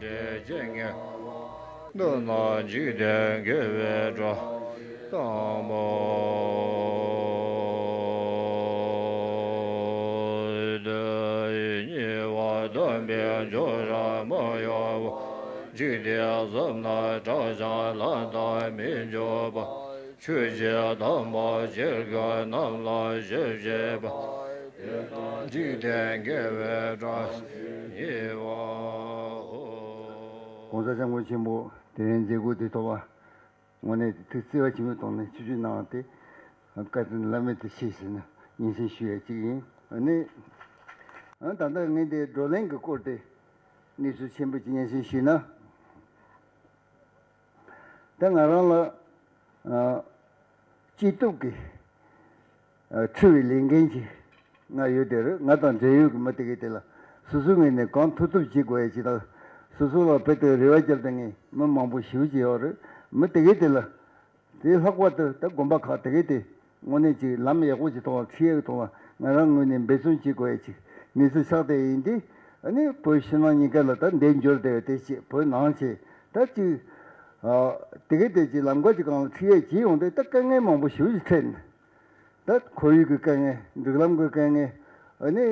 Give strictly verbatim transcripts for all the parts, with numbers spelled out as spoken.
ཞེས་བྱ་ངན། མདོར་ན་འཇིག་རྟེན་དགེ་བའི་གྲངས་དང་པོ། དེ་ཉེ་བར་སྡོམ་པའི་སྦྱོར་བ་མ་ཡོད་པ། འཇིག་རྟེན་གསུམ་ན་བཀྲག་ཅིང་ལམ་དུ་མི་འཇུག་པ། ཆོས་ཀྱི་དམ་པ་ཇི་སྐད་རྣམས་ལ་ཞིབ་བྱེད་པ། དེ་དག་འཇིག་རྟེན་དགེ་བའི་གྲངས་ཉེ་བའོ། ༸གོང་ས་སྐྱབས་མགོན་ཆེན་པོ་དེ་རིང་མཛད་སྒོ་དེ་ཐོག་ལ་དངོས་གནས་ཐུགས་བརྩེ་བ་ཆེན་པོའི་ཐོག་ནས་ཆིབས་བསྒྱུར་གནང་བ་དེ་བཀའ་དྲིན་བླ་མེད་དུ་ཆེ་ཞེས་ནས་སྙན་སེང་ཞུ་ཡས་གཅིག་ཡིན། ཨ་ནི་ཨ་ད་ལྟ་ངས་འདི་བགྲོ་གླེང་གི་སྐོར་དེ་གནས་ཚུལ་ཆེན་པོ་ཅིག་སྙན་སེང་ཞུས་ན། ད་ང་རང་ལ་ཨ་སྐྱིད་སྡུག་གི་ཨ་འཁྲི་བའི་ལས་འགན་ཅིག་ང་ཡོད་དེ་རེད། ང་དང་འབྲེལ་ཡོད་ཀྱི་མི་དེ་གའི་དེ་ལ་སོ་སོའི་ངོས་ནས་གང་ཐུབ་ཐུབ་བྱེད་དགོས་ཡ་ཅིག་དང་། སོ་སོ་ལ་དཔེ་དེ་རེ་བ་བརྒྱབ་བསྡད་མཁན་མི་མང་པོ་ཞེ་པོ་ཅིག་ཡོད་རེད། མི་དེ་གའི་དེ་ལ་དེ་ལྷག་པར་དུ་ད་དགོན་པ་ཁག་དེ་གའི་དེ་དངོས་གནས་ཅིག་ལམ་ཡག་པོ་ཅིག་ཐོག་ལ་ཁྲིད་ཡག་གི་ཐོག་ལ་ང་རང་ངོས་ནས་འབད་བརྩོན་བྱེད་དགོས་ཡ་ཅིག་གནས་ཚུལ་ཆགས་བསྡད་ཡིན་དེ། ཨ་ནི་བོད་ཕྱི་ནང་གཉིས་ཀ་ལ་ད་འདས་འབྱོར་བསྡད་ཡོད་དེ་ཅིག་བོད་ནང་ཆེ་ད་ཅིག་ཨ་དེ་གའི་དེ་ཅིག་ལམ་ཁ་ཅིག་སྒང་ལ་ཁྲིད་ཡ་བྱེད་ཡོང་དུས་ད་དཀའ་ངལ་མང་པོ་ཞེ་པོ་ཅིག་འཕྲད་ནས། ད་ཁོར་ཡུག་གི་དཀའ་ངལ། སྒྲིག་ལམ་གྱི་དཀའ་ངལ། ཨ་ནི་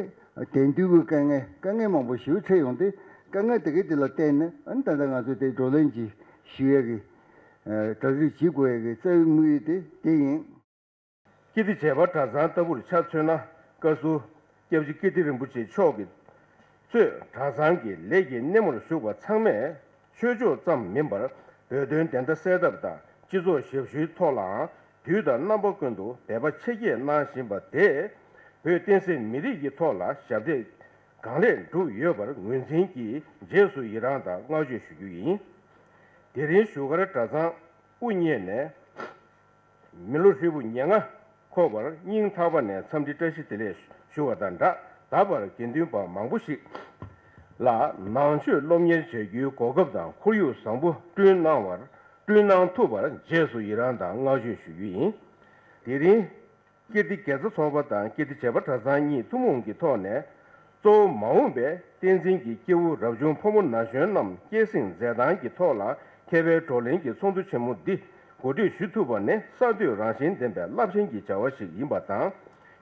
དེང་དུས་ཀྱི་དཀའ་ངལ། དཀའ་ངལ་མང་པོ་ཞེ་པོ་འཕྲད་ཡོང་དུས་དཀའ་ངལ་དེ་གའི་དེ་ལ་བརྟེན་ནས་ཨ་ནི་ད་ལྟ་ང་ཚོས་དེ་བགྲོ་གླེང་ཅིག་ཞུ་ཡ་གི་ཨ་གྲ་སྒྲིག་བྱེད་དགོས་ཡ་གི་རྩ་བའི་དམིགས་ཡུལ་དེ་དེ་ཡིན། ཀིརྟི་བྱེས་པ་གྲྭ་ཚང་ལྟ་བུར་ཆ་མཚོན་ན། བཀའ་ཟུར་སྐྱབས་རྗེ་ཀིརྟི་རིན་པོ་ཆེ་མཆོག་གིས་གཙོས་གྲྭ་ཚང་གི་ལས་ཀྱི་སྣེ་མོར་ཞུགས་པ་ཚང་མས་ཆོས་ཕྱོགས་ཙམ་མིན་པར་བོད་དོན་བདེན་མཐའ་གསལ་ཐབས་དང་སྤྱི་ཚོགས་ཞབས་ཞུའི་ཐོག་ལའང་དུས་དང་རྣམ་པ་ཀུན་ཏུ་འབད་པ་ཆེ་བསྐྱེད་གནང་བཞིན་པ་དེས་བོད་བསྟན་སྲིད་མི་རིགས་ཀྱི་ཐོག་ལ་ཞབས་འདེགས་གང་ལེགས་བསྒྲུབས་ཡོད་པར་ངོས་འཛིན་གྱིས་རྗེས་སུ་ཡི་རང་དང་བསྔགས་བརྗོད་ཞུ་རྒྱུ་ཡིན། དེ་རིང་བཞུགས་སྒར་གྲྭ་ཚང་དབུ་བརྙེས་ནས། མི་ལོ་ཧྲིལ་པོ་ཉེར་ལྔ་འཁོར་བར་སྙིང་ཐག་པ་ནས་འཚམས་འདྲི་བཀྲ་ཤིས་བདེ་ལེགས་ཞུ་བ་དང་སྦྲགས། ད་བར་དགེ་འདུན་པ་མང་པོ་ཞིག་ལ་ནང་ཆོས་སློབ་གཉེར་བྱ་རྒྱུའི་གོ་སྐབས་དང་ཁོར་ཡུག་བཟང་པོ་བསྐྲུན་གནང་བར་བསྐྲུན་གནང་ཐུབ་པར་རྗེས་སུ་ཡི་རང་དང་བསྔགས་བརྗོད་ཞུ་རྒྱུ་ཡིན། དེ་རིང་ཀིརྟི་དགེ་རྩ་ཚོགས་པ་དང་ཀིརྟི་བྱེས་པ་གྲྭ་ཚང་གཉིས་ཐུན་མོང་གི་ཐོག་ནས། གཙོ་བོ་མ་འོངས་པའི་བསྟན་འཛིན་གྱི་སྐྱེས་བུ་རབ་བྱུང་ཕོ་མོ་ན་གཞོན་རྣམས་སྐྱེད་སྲིང་མཛད་སྟངས་ཀྱི་ཐོག་ལ་མཁས་པའི་བགྲོ་གླེང་གི་ཚོགས་འདུ་ཆེན་མོ་འདི་གོ་སྒྲིག་ཞུ་ཐུབ་པ་ནི་གསར་གཏོད་རང་བཞིན་ལྡན་པའི་རླབས་ཆེན་གྱི་བྱ་བ་ཞིག་ཡིན་པ་དང་།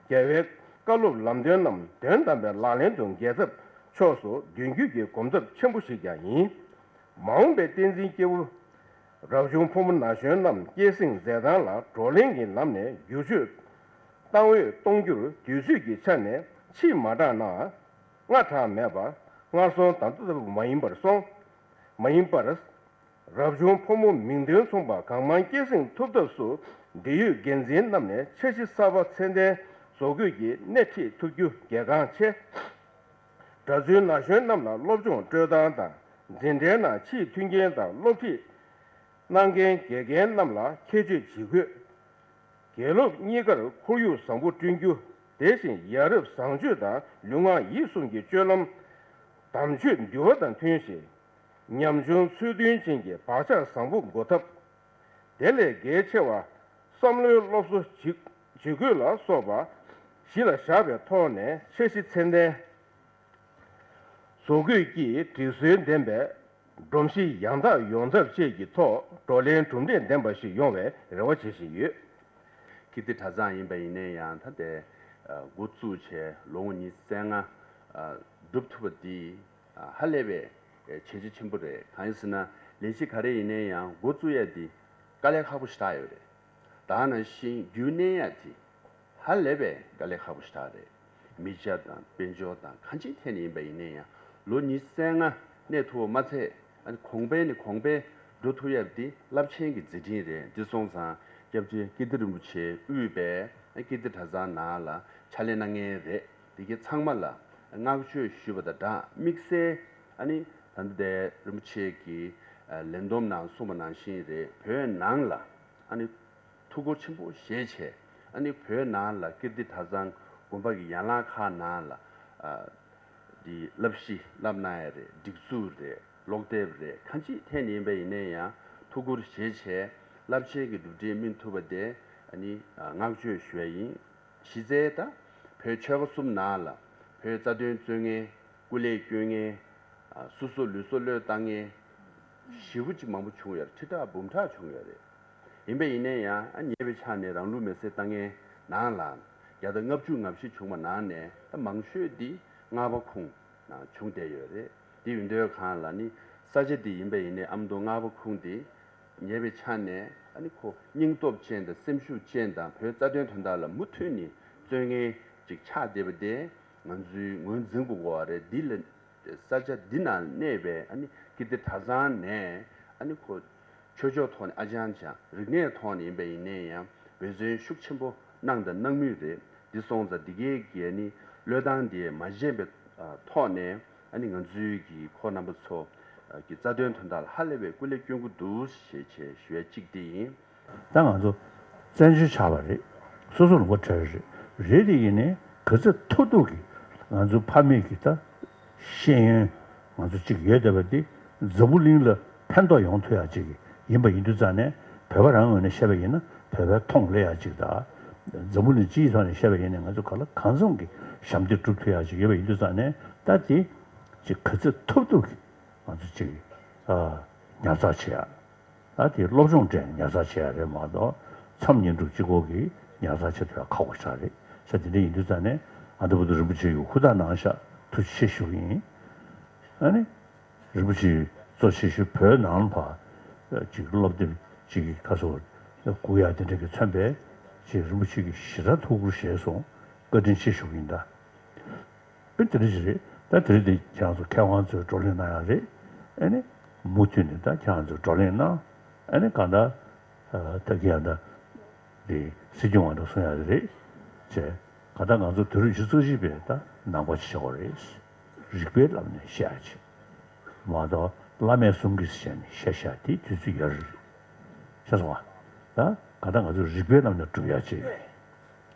རྒྱལ་བའི་བཀའ་སློབ་ལམ་སྟོན་རྣམས་དོན་དམ་པའི་ལག་ལེན་དུ་འགེལ་ཐབས་ཕྱོགས་སུ་མདུན་སྐྱོད་ཀྱི་གོམ་སྟབས་ཆེན་པོ་ཞིག་ཀྱང་ཡིན། མ་འོངས་པའི་བསྟན་འཛིན་སྐྱེས་བུ་རབ་བྱུང་ཕོ་མོ་ན་གཞོན་རྣམས་སྐྱེད་སྲིང་མཛད་སྟངས་ལ་བགྲོ་གླེང་གི་ལམ་ནས་བསྒྱུར་བཅོས་བཏང་འོས་གཏོང་རྒྱུར་དུས་ཚོད་ཀྱི་ཆ་ནས་ཕྱིས་མ་དྲགས་ན། སྔ་དྲགས་མེད་པ། སྔར་སོང་ད་ལྟ་ལྟ་བུ་མ་ཡིན་པར་སོང་། མ་ཡིན་པར། རབ་བྱུང་ཕོ་མོ་མིང་དོན་མཚུངས་པ་གང་མང་སྐྱེད་སྲིང་ཐུབ་ཐབས་སུ་འབྲེལ་ཡོད་འགན་འཛིན་རྣམས་ནས་འཆར་གཞི་གསར་པ་ཚད་ལྡན་བཟོ་འགོད་ཀྱིས་སྣེ་ཁྲིད་ཐུབ་རྒྱུ་གལ་འགངས་ཆེ། གྲྭ་བཙུན་ན་གཞོན་རྣམས་ལ་སློབ་སྦྱོང་སྤྲོད་སྟངས་དང་། འཛིན་གྲྭའི་ནང་ཕྱིའི་མཐུན་རྐྱེན་དང་སློབ་ཁྲིད་གནང་མཁན་དགེ་རྒན་རྣམས་ལ་ཁྱད་ཆོས་ཇི་དགོས། དགེ་སློབ་གཉིས་ཀར་ཁོར་ཡུག་བཟང་པོ་བསྐྲུན་རྒྱུ། དེ་བཞིན་ཡ་རབས་བཟང་སྤྱོད་དང་ལུས་ངག་ཡིད་གསུམ་གྱི་སྤྱོད་ལམ། དམ་ཆོས་འདུལ་བ་དང་མཐུན་ཞིང་། ཉམ་ཆུང་ཚུལ་མཐུན་ཅན་གྱི་བག་ཆགས་བཟང་པོ་འགོ་ཐབས། དེ་ལས་གལ་ཆེ་བ། བསམ་བློའི་སློབ་གསོ་ཇི་ཇི་དགོས་ལ་སོགས་པ་གཞི་ལ་བཞག་པའི་ཐོག་ནས་འཆར་གཞི་ཚད་ལྡན་བཟོ་འགོད་ཀྱིས་སྒྲིག་སྲོལ་ལྡན་པའི་སྒྲོམ་གཞི་ཡང་དག་ཡོང་ཐབས་བཅས་ཀྱི་ཐོག་བགྲོ་གླེང་གྲུབ་འབྲས་ལྡན་པ་ཞིག་ཡོང་བའི་རེ་བ་བྱེད་བཞིན་ཡོད། ཀིརྟི་གྲྭ་ཚང་ཡིན་པ་ཡིན་ན་ཡང་ད་ལྟའི་འགོ་བཙུགས་བྱས་ལོ་ངོ་ཉི་ཤུ་རྩ་ལྔ་སྒྲུབ་ཐུབ་པ་འདི་ཧ་ལས་པའི་བྱས་རྗེས་ཆེན་པོ་རེད། གང་ཡིན་ཟེར་ན་ལས་གཞི་ག་རེ་ཡིན་ན་ཡང་འགོ་བཙུགས་ཡ་འདི་དཀའ་ལས་ཁག་པོ་ཞེ་དྲག་ཡོད་རེད། ད་ནང་བཞིན་རྒྱུན་གནས་ཡ་དེ་ཧ་ལས་པའི་དཀའ་ལས་ཁག་པོ་ཞེ་དྲག་རེད། མི་ཆ་དང་དཔལ་འབྱོར་དང་གང་ཅིའི་ཐད་ནས་ཡིན་པ་ཡིན་ན་ཡང་ལོ་ཉི་ཤུ་རྩ་ལྔ་གནས་ཐུབ་པ་མ་ཚད། ཨ་ནི་གོང་འཕེལ་ནས་གོང་འཕེལ་འགྲོ་ཐུབ་ཡ་དེ་རླབས་ཆེན་གྱི་མཛད་འཕྲིན་རེད། འདི་སོང་ཙང་སྐྱབས་རྗེ་ཀིརྟི་རིན་པོ་ཆེ་དབུས་པའི་ཀིརྟི་གྲྭ་ཚང་ནང་ལ་ཕྱག་ལས་གནང་མཁན་རེད། དེ་གའི་ཚང་མ་ལ་བསྔགས་བརྗོད་ཞུས་པ་དང་སྦྲགས་དམིགས་བསལ་ཨ་ནི་ད་ལྟ་དེ་རིན་པོ་ཆེ་གིས་ལས་བསྡོམས་ནང་གསུངས་པ་ནང་བཞིན་རེད། བོད་ནང་ལ་ཨ་ནི་ཐུགས་ཁུར་ཆེན་པོ་བཞེས་བྱས། ཨ་ནི་བོད་ནང་ལ་ཀིརྟི་གྲྭ་ཚང་དགོན་པ་གི་ཡན་ལག་ཁག་ནང་ལ་ཨ་འདི་བསླབ་གཞི་བསླབ་གནང་ཡ་རེད། སྒྲིག་འཛུགས་རེད། ཀློག་དེབ་རེད། གང་ཅིའི་ཐད་ནས་ཡིན་པ་ཡིན་ན་ཡང་ཐུགས་ཁུར་བཞེས་བྱས་རླབས་ཆེན་གྱི་གྲུབ་འབྲས་སྨིན་ཐུབ་པ་དེ་ཨ་ནི་བསྔགས་བརྗོད་ཞུ་ཡ་ཡིན། གཞི་རྩའི་ད་བོད་ཆོལ་ཁ་གསུམ་ནང་ལ་བོད་རྩ་དོན་རྩོད་མཁན། སྐུ་ལས་བསྐྱོན་མཁན། སོ་སོ་ལུས་སྲོག་བློས་བཏང་མཁན་ཞེ་པོ་ཅིག་མང་པོ་བྱུང་ཡོད་རེད། ཁྲི་ཕྲག་འབུམ་ཕྲག་བྱུང་ཡོད་རེད། ཡིན་པ་ཡིན་ནའི་ཡང་ཉེས་པའི་ཆ་ནས་རང་ལུས་མེར་སྲེག་བཏང་མཁན་ནང་ལ་བརྒྱ་དང་ལྔ་བཅུ་ང་བཞི་བྱུང་བ་ནང་ནས་ད་མང་ཤོས་འདི་རྔ་པ་ཁོངས་ནང་བྱུང་བསྡད་ཡོད་རེད། དེ་ཡིན་དུས་གང་ལ་ནི་ས་ཆ་འདི་ཡིན་པ་ཡིན་ནའི་ཨ་མདོ་རྔ་པ་ཁོངས་འདི་ཉེས་པའི་ཆ་ནས་ཨ་ནི་ཁོ་སྙིང་སྟོབས་ཅན་དང་སེམས་ཤུགས་ཅན་དང་བོད་རྩ་དོན་དོན་དག་ལ་མུ་མཐུད་ནས་བརྩོན་མཁན་ཅིག་ཆགས་བསྡད་པ་དེ་ང་ཚོའི་ངོས་འཛིན་དགོས་པ་རེད། འདི་ལ་ས་ཆ་འདི་ནང་གནས་པའི་ཨ་ནི་ཀིརྟི་གྲྭ་ཚང་ནས་ཨ་ནི་ཁོ་ཆོས་ཕྱོགས་ཐོག་ནས་ཨ་ཅང་ཅང་རིག་གནས་ཐོག་ནས་ཡིན་པ་ཡིན་ནའི་ཡང་འབད་བརྩོན་ཤུགས་ཆེན་པོ་གནང་དང་གནང་མུས་རེད། འདི་སོང་ཙང་འདི་གའི་གི་ཨ་ནི་བློས་བཏང་འདི་མ་བྱས་པའི་ཐོག་ནས་ཨ་ནི་ང་ཚོའི་གི་ཁོ་རྣམ་པ་ཚོ་གི་རྩ་དོན་དོན་དག་ལ་ཧ་ལས་པའི་སྐུ་ལས་སྐྱོན་གྱི་འདུག་ཞེས་བྱས་ཞུ་ཡ་གཅིག་འདི་ཡིན། ད་ང་ཚོ་བཙན་བྱོལ་ཆགས་པ་རེད། སོ་སོ་ལུང་པ་བྲལ་བ་རེད། རེད་དེ་ཡིན་ནའི་ག་ཚོད་ཐུབ་ཐུབ་ཀྱིས་ང་ཚོ་ཕ་མེས་ཀྱི་ད་ཤེས་ཡོན་ང་ཚོ་གཅིག་ཡོད་བསྡད་པ་འདི་འཛམ་བུ་གླིང་ལ་ཕན་ཐོགས་ཡོང་ཐུབ་ཡག་ཅིག་ཡིན་པ་ཡིན་དུས་ཙང་ནས་བོད་པ་རང་ངོས་ནས་བཤད་པ་ཡིན་ན་བོད་པའི་མཐོང་སླེབས་ཡག་ཅིག་དང་། འཛམ་བུ་གླིང་སྤྱིའི་ཐོག་ནས་བཤད་པ་ཡིན་ན་ང་ཚོ་གང་ལ་གང་འཚམ་གྱི་ཞབས་འདེགས་སྒྲུབ་ཐུབ་ཡག་ཅིག་ཡོད་པ་ཡིན་དུས་ཙང་ནས་ད་དེ་ཅིག་ག་ཚོད་ཐུབ་ཐུབ་ཀྱིས་ང་ཚོ་ཅིག་ཨ་ཉར་ཚགས་བྱེད་ཡག་ད་དེ་སློབ་སྦྱོང་སྤྲད་ནས་ཉར་ཚགས་བྱེད་ཡ་རེད་མ་གཏོགས་མཚམས་བསྙེན་སྒྲུབ་གཅིག་པོ་གིས་ཉར་ཚགས་བྱེད་ཐུབ་ཡ་ཁག་པོ་ཞིག་རེད་ཤག་དེ་འདྲ་ཡིན་དུས་ཙང་ནས་ཨ་འདི་བུ་དུ་རིན་པོ་ཆེ་གིས་ཧུར་ཐག་གནང་ཤག་ཐུགས་རྗེ་ཆེ་ཞུ་གི་ཡིན། ཨ་ནི་རིན་པོ་ཆེ་གཙོ་ཆེ་ཤོས་བོད་ནང་ལ་ཕར་ཅིག་སློབ་དེབ་ཅིག་གི་ཁ་སོ་སྒུག་ཡ་དེ་འདྲ་གི་མཚོན་པའི་ཅིག་རིན་པོ་ཆེ་གིས་ཞེ་དྲག་ཐུགས་ཁུར་བཞེས་སོང་། བཀའ་དྲིན་ཆེ་ཞུ་གི་ཡིན་ད། དཔེ་དེ་འདྲ་ཞིག་རེད། ད་དེ་རིང་དེ་ཁྱེད་རང་ཚོ་མཁས་དབང་ཚོས་བགྲོ་གླེང་གནང་ཡག་རེད། ཨ་ནི་མུ་མཐུད་ནས་ད་ཁྱེད་རང་ཚོས་བགྲོ་གླེང་གནང་། ཨ་ནི་གང་ལྟར་ད་གི་ཡང་ད་དེ་སྲིད་སྐྱོང་བ་འདྲ་གསུང་ཡག་རེད་བྱས། གང་ལྟར་ང་ཚོ་དུས་རབས་ཉི་ཤུ་རྩ་གཅིག་པའི་ད་ནང་པ་ཞིག་ཆགས་པ་རེད། རིགས་པའི་ལམ་ནས་བཤད་ཡག་ཅིག་མ་གཏོགས་བླ་མས་གསུང་གི་ཟེར་ནས་བཤད་བཤད་དེ་དུས་ཚོད་ཡོད་རེད། ཤེས་སོང་ང་། ད་གང་ལྟར་ང་ཚོ་རིགས་པའི་ལམ་ནས་སྒྲུབ་ཡག་ཅིག་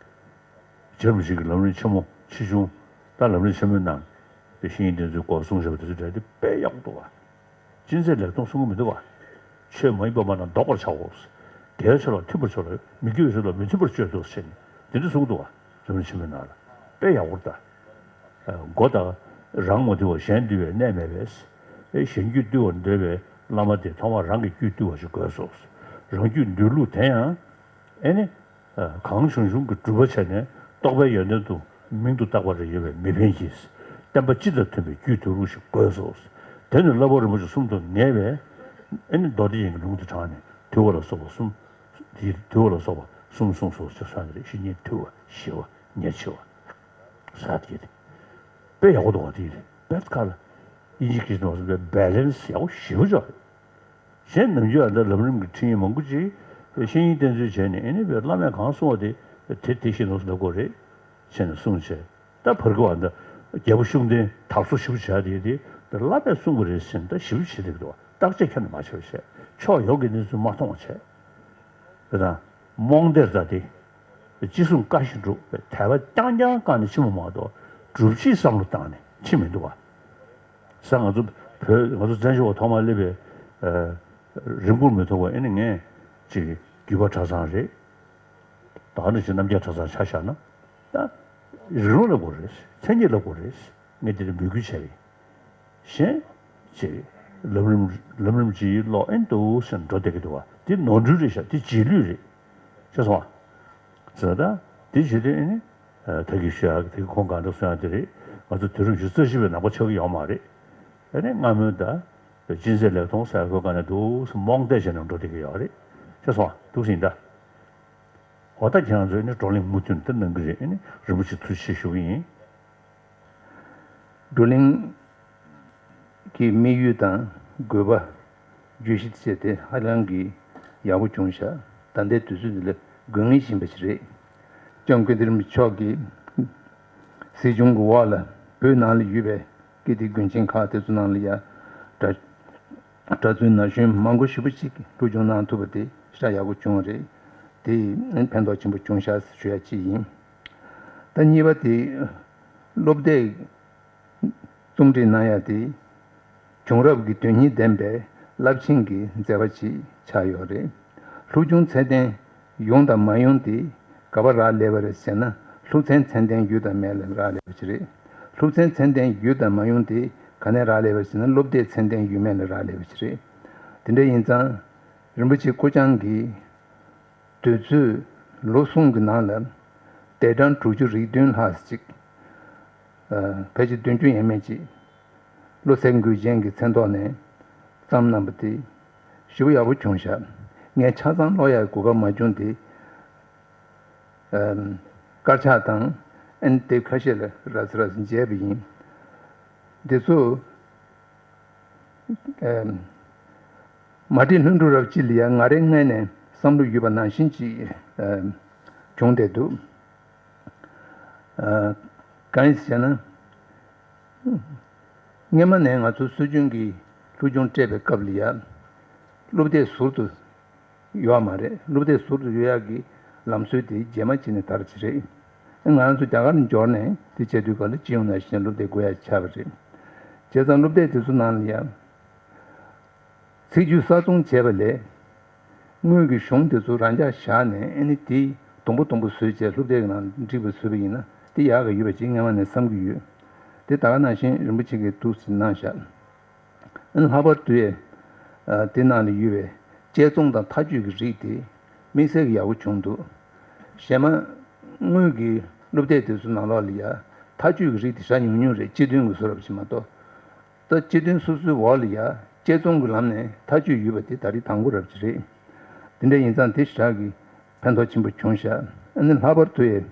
རྗེ་རིན་པོ་ཆེ་གི་ལམ་རིམ་ཆེན་མོ་ཆེ་ཆུང་། ད་ལམ་རིམ་ཆེན་མོའི་ནང་དེ་བཤེས་གཉེན་བསྟེན་ཚུལ་སྐོར་གསུངས་བཞག་པ་དེ་ཚོ་འདྲ་དེ་དཔེ་ཡག་པོ་འདུག་བ། ཅུང་ཟད་ལེགས་མཐོང་གསུང་གི་མི་འདུག་བ། ཆོས་མ་ཡིན་པ་མ་གཏོགས་ལྡོག་པར་བྱའོ། དགེ་བའི་ཕྱོགས་ལ་མཐུན་པར་སྤྱོད་ལ་མི་དགེ་བའི་ཕྱོགས་ལ་མི་མཐུན་པར་སྤྱོད་དོ་ཞེས་ནས་དེ་འདྲ་གསུངས་འདུག་བ། ལམ་རིམ་ཆེན་མོའི་ནང་ལ་དཔེ་ཡག་པོ་འདུག་ད། མགོ་དང་རང་མ་དུལ་བ་གཞན་དུལ་བའི་གནས་མེད་པས། གཞན་རྒྱུད་བཏུལ་བར་འདོད་པའི་བླ་མ་དེ་ཐོག་མར་རང་གི་རྒྱུད་བཏུལ་བ་ཞིག་དགོས་སོ། རང་རྒྱུད་འདུལ་ལུགས་དེ་ཡང་། ཨེ་ནི། གང་བྱུང་བྱུང་གི་སྒྲུབ་པ་བྱས་ནས་རྟོགས་པའི་ཡོན་ཏན་དུ་མིང་དུ་བཏགས་པ་རེ་ཡོད་པའི་མི་ཕན་གྱིས། བསྟན་པ་སྤྱི་དང་མཐུན་པའི་རྒྱུད་དུལ་ལུགས་ཤིག་དགོས་སོ། དེ་ནི་བླ་བོ་རིན་པོ་ཆེ་གསུམ་དུ་ངེས་པས། ཨེ་ནི་མདོ་སྡེ་རྒྱན་གྱི་ལུང་དུ་དྲངས་ནས་དུལ་བ་ལ་སོགས་པ་གསུམ། དེ་དུལ་བ་ལ་སོགས་པ་གསུམ་གསུངས་སོ་ཞེས་གསུངས་ནི་རེད། བཤེས་གཉེན་དུལ་བ་ཞི་བ་ཉེར་ཆེ་བ། ཟེར་དེ་རེད། དཔེ་ཡག་པོ་འདུག་བ་དེ་རེད། དཔེ་ཁ་ལ་ཨིན་ཇི་སྐད་ནང་བཟོ་པའི་བེ་ལན་སི་ཡག་པོ་ཞེ་པོ་ཅིག་རེད། གཞན་ནམ་རྒྱུན་ཨ་འདྲ་ལམ་རིམ་གྱི་ཁྲིད་ཡིག་མང་པོ་ཅིག་བཤེས་གཉེན་བསྟེན་ཚུལ་བྱས་ནས་ཨེ་ནི་བའི་བླ་མས་གང་གསུང་བ་དེ་དེ་དེ་བཞིན་ནོ་ཟེར་ལབ་དགོས་རེད། བྱས་ནས་གསུངས་བྱས་ད་བར་སྐབས་ཨ་འདྲ་རྒྱལ་པོ་ཤུགས་ལྡན་དར་སོ་ཞིབ་བྱས་དེ་དེ་བླ་མས་གསུང་བ་རེད་ཟེར་ནས་ད་ཞིབ་བྱེད་དེ་འདུག་བ། བརྟག་དཔྱད་ཁྱོན་ནས་མ་བྱས་པ་བྱས། ཕྱོགས་ཡོངས་ཀྱི་གནས་ཚུལ་མ་མཐོང་བ་བྱས། དེ་དང་རྨོངས་དད་ད་དེ། ཅི་གསུང་བཀའ་བཞིན་སྒྲུབ་པའི་དད་པ་རྐྱང་རྐྱང་བསྐངས་ནས་ཕྱིན་པ་མ་གཏོགས་སྒྲུབ་བྱེད་བསམ་བློ་བཏང་ནས་ཕྱིན་མི་འདུག་བ། ས་ང་ཚོ་བོད་ང་ཚོ་བཙན་བྱོལ་བ་ཐོག་མར་སླེབས་པའི་རིམ་སྤོར་མི་ཐུབ་པ་ཨེ་ནི་ངས་ཅིག་རྒྱུད་པ་གྲྭ་ཚང་རེད། ད་ནི་ཅིག་རྣམ་རྒྱལ་གྲྭ་ཚང་ཆ་བཞག་ན་ད་རིག་ལུགས་ལབ་དགོས་རེད། མཚན་ཉིད་ལབ་དགོས་རེད། ངས་འདི་ལ་མོས་གུས་བྱས་པས། གཞན་ཅིག་ལམ་རིམ་ལམ་རིམ་ཅིག་ཀློག་ཨེ་འདུག་ཟེར་འགྲོ་བསྡད་ཀྱི་འདུག་བ། འདི་ནོར་འཁྲུལ་རེད་ཤག་འདི་རྗེས་ལུས་རེད། ཤེས་སོང་ང་། ཟེར་ད་འདི་བྱེད་དུས་ཨེ་ནི་ད་གི་ཤོད་ཡག་ད་གི་ཁོང་གང་འདྲ་གསུང་ཡག་འདི་རེད། ང་ཚོ་དུས་རབས་ཉི་ཤུ་རྩ་བཞི་པའི་ནང་པ་ཆགས་ཀྱི་ཡོད་མ་རེད། ཨེ་ནི་སྔ་མོའི་ད་ཅི་མཛད་ལེགས་མཐོང་ཟེར་ཁོ་ག་ནས་འདུག་སེ་རྨོངས་དད་བྱས་ནས་འགྲོ་བསྡད་ཀྱི་ཡོད་རེད། ཤེས་སོང་ང་། འདུག་སེ་ཡིན་ད། འོ་ད་ཁྱེད་རང་ཚོས་ནི་བགྲོ་གླེང་མུ་མཐུད་ནས་གནང་གི་རེད། ནི་རིན་པོ་ཆེ་ཐུགས་རྗེ་ཆེ་ཞུ་གི་ཡིན། བགྲོ་གླེང་གི་དམིགས་ཡུལ་དང་དགོས་པ་བརྗོད་གཞི་བྱས་ཏེ་ཧ་ལམ་གྱི་ཡག་པོ་བྱུང་ཤག་ད་ལྟའི་དུས་ཚོད་འདི་ལ་དགོས་ངེས་ཡིན་པ་ཞིག་རེད། ལྕམ་སྐུ་བདེ་ལེགས་མཆོག་གི་སྲིད་སྐྱོང་གི་འོག་ལ་བོད་ནང་ལ་ཡོད་པའི་ཀིརྟི་དགོན་ཆེན་ཁག་དེ་ཚོ་ནང་ལ་ཡ་གྲྭ་གྲྭ་བཙུན་ན་གཞོན་མང་པོ་ཞེ་པོ་ཅིག་སློབ་སྦྱོང་གནང་ཐུབ་པ་དེ་ཞེ་དྲག་ཡག་པོ་བྱུང་བ་རེད། དེ་ཕན་ཐོགས་ཆེན་པོ་བྱུང་ཤག་ཞུ་ཡ་གཅིག་ཡིན། ད་གཉིས་པ་དེ་སློབ་དེབ་རྩོམ་སྒྲིག་གནང་ཡ་དེ་བྱུང་རབས་ཀྱི་དོན་སྙིང་ལྡན་པའི་རླབས་ཆེན་གྱི་མཛད་པ་ཅིག་ཆགས་ཡོད་རེད། སློབ་སྦྱོང་ཚད་ལྡན་ཡོང་དང་མ་ཡོང་དེ་ག་པར་རག་ལས་པ་རེད་ཟེར་ན། སློབ་ཚན་ཚད་ལྡན་ཡོད་དང་མེད་ལ་རག་ལས་པ་ཅིག་རེད། སློབ་ཚན་ཚད་ལྡན་ཡོད་དང་མ་ཡོང་དེ་ ག་ནས་རག་ལས་པ་ཟེར་ན་སློབ་དེབ་ཚད་ལྡན་ཡོད་མེད་ལ་རག་ལས་པ་ཞིག་རེད། དེ་འདྲ་ཡིན་ཙང་རིན་པོ་ཆེ་སྐུ་རྐྱང་གིས་དུས་ཚོད་ལོ་གསུམ་གྱི་ནང་ལ་དེབ་གྲངས་དྲུག་ཅུ་རེ་བདུན་ལྷག་ཅིག་ཕལ་ཆེར་བདུན་ཅུ་ཡས་མས་ཅིག་བློ་གསལ་མགོན་ཆེན་གྱི་མཚན་ཐོག་ནས་བརྩམས་གནང་བ་དེ་ཞེ་པོ་ཡག་པོ་བྱུང་ཤག་ངས་ཆ་ཚང་ཀློག་ཡག་གོ་སྐབས་མ་བྱུང་སྟེ། ཨམ། དཀར་ཆག་དང་ཨན་དེབ་ཁ་ཤས་ལ་ར་ཚ་ར་ཚ་མཇལ་བ་ཡིན། འདི་ཚོ་ཨམ། མ་བྲིས་ལྷུན་གྲུབ་རབ་སྤྱི་ལ་ཡང་ང་རའི་སྔོན་ནས་བསམ་བློ་ཡོད་པ་ནང་བཞིན་ཅིག་ཨམ། བྱུང་བསྡད་འདུག་ཨ། གང་ཡིན་ཟེར་ན། སྔོན་མ་ནས་ང་ཚོ་སྲོལ་རྒྱུན་གྱི་སློབ་སྦྱོང་སྤྲད་པའི་སྐབས་ལ་ཡ། སློབ་དེབ་ཟུར་དུ་ཡོད་མ་རེད། སློབ་དེབ་ཟུར་དུ་ཡོད་ཡག་གི་ལམ་སྲོལ་དེ་རྗེས་མ་ཅིག་ནས་དར་གྱི་རེད། ང་རང་ཚོ་རྒྱ་གར་ནས་འབྱོར་ནས་དེ་བྱེད་དུས་སྐབས་ལ་སྤྱི་ཡོངས་ནང་བཞིན་སློབ་དེབ་དགོས་ཡག་ཆགས་པ་རེད། བྱས་ཙང་སློབ་དེབ་དེ་ཚོ་ནང་ལ་ཡ། ཚིག་བརྗོད་གསར་རྩོམ་བྱས་པ་ལས། དངུལ་གྱི་གཞུང་དེ་ཚོ་རང་འཇགས་བཞག་ནས་ཨ་ནི་དེ་སྡོང་པོ་སྡོང་པོ་བཟོས་བྱས་སློབ་དེབ་ཀྱི་ནང་བསྒྲིགས་པ་བཟོས་པ་ཡིན་ན་དེ་ཡག་གི་ཡོད་པ་ཅིག་སྔོན་མ་ནས་བསམ་གྱི་ཡོད། དེ་ད་ག་ནང་བཞིན་རིན་པོ་ཆེ་གིས་འདུག་སེ་གནང་བཞག་ཨ་ནི་ལྷག་པར་དུ་ཡ། དེ་ནང་ལ་ཡོད་པའི་དཔྱད་རྩོམ་དང་མཐའ་དཔྱོད་ཀྱི་རིགས་དེ་དམིགས་བསལ་གྱི་ཡག་པོ་བྱུང་འདུག་གཞན་མ་དངུལ་གྱི་སློབ་དེབ་དེ་ཚོ་ནང་ལོགས་ལ་ཡ་མཐའ་དཔྱོད་ཀྱི་རིགས་དེ་ཞེ་དྲག་ཉུང་ཉུང་རེད། སྤྱི་དོན་གྱི་བཟོ་འདྲ་ཞིག་མ་གཏོགས། ད་སྤྱི་དོན་སོ་སོའི་འོག་ལ་ཡ་དཔྱད་རྩོམ་གྱི་ལམ་ནས་མཐའ་དཔྱོད་ཡོད་པ་དེ་ད་རེས་དང་པོ་རབ་ཅིག་རེད། དེ་འདྲ་ཡིན་ཙང་དེ་ཞེ་དྲག་གི་ཕན་ཐོགས་ཆེན་པོ་བྱུང་ཤག་ཨ་ནི་ལྷག་པར་དུ་ཡ།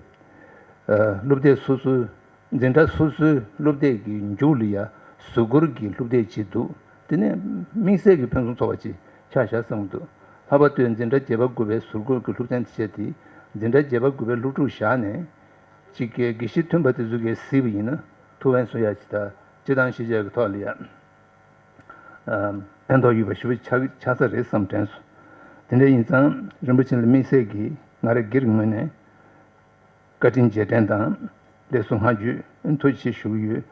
སློབ་དེབ་སོ་སོའི་འཛིན་གྲྭ་སོ་སོའི་སློབ་དེབ་ཀྱི་མཇུག་ལ་ཡ་ཟུར་བཀོལ་གྱི་སློབ་དེབ་ཅིག་འདུག་དེ་ནས་དམིགས་བསལ་གྱི་ཕུན་སུམ་ཚོགས་པ་ཅིག་ཆགས་ཤག་བསམ་གྱི་འདུག་ལྷག་པར་དུ་འཛིན་གྲྭ་བརྒྱད་པ་དགུ་པའི་ཟུར་བཀོལ་གྱི་སློབ་ཚན་དེ་བྱས་ཏེ་འཛིན་གྲྭ་བརྒྱད་པ་དགུ་པའི་སློབ་ཕྲུག་བཞག་ནས། གཅིག་གིས་དགེ་བཤེས་ཐོན་པ་དེ་ཚོ་གིས་གཟིགས་པ་ཡིན་ན་ཐུགས་ཕན་གསོས་ཡག་ཅིག་དང་སྤྱིར་བཏང་ཤེས་བྱ་གི་ཐོག་ལ་ཡ། ཨ། ཕན་ཐོགས་ཡོད་པ་ཞེ་པོ་ཆགས་ཆགས་ས་རེད་བསམ་དྲན་སོང་། དེ་འདྲ་ཡིན་ཙང་རིན་པོ་ཆེ་ལ་དམིགས་བསལ་གྱིས་ང་རང་སྒེར་གྱི་ངོས་ནས་བཀའ་དྲིན་རྗེས་དྲན་དང་ལེགས་སོ་བསྔགས་བརྗོད་ཐུགས་རྗེ་ཆེ་ཞུ་གི་ཡོད།